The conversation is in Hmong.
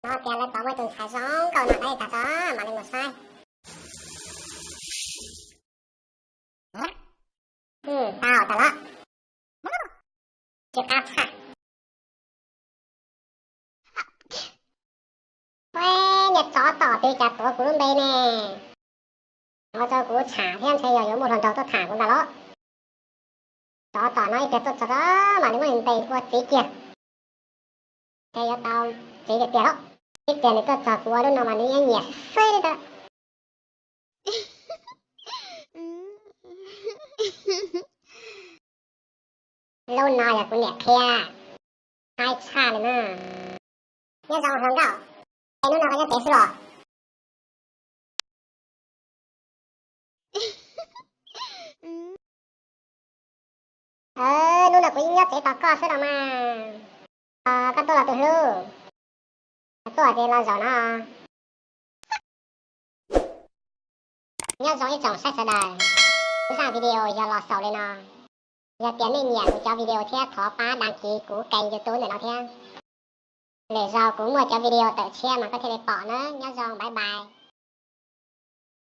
No tias lawv tau muaj tus ntxhais zoo nkauj no, lawv tau tso mam li mus saib. Tau tau los. Tsis qab tshaj. Ua niag tsov tom twg cas tuav kuv lub npe ne? Ua rau kuv tsham thiab, ntshe yog yuav muaj hluas nraug tuaj tham kuv ntag los. Tsov tom no ib pliag tuaj txog mam li muab nws ntes ua txiv kiag. Ntshe yuav tau txiv tiag tiag los. Ib pliag nws tuaj txog kuv ua lub no mas nws yeej nyiam xwb li ntawd. Lub no yog kuv niam qhia, haib tshaj li na. Nyob zoo hluas nkauj, es hnub no koj nyob tsev xwb los? Hnub no kuv nyob tsev tos koj xwb los mas. Koj tuaj los tus hlub? Tuaj ces los zaum no. Nyob zoo ib tsoom saib sawv daws, zaj video yog los xaus li no. Yog tias nej nyiam kuv cov video thiab thov pab đăng ký kuv kênh YouTube ntawm no thiab. Lwm zaus kuv muaj cov video tawm tshiab mas koj thiaj li pom na. Nyob zoo, bye bye.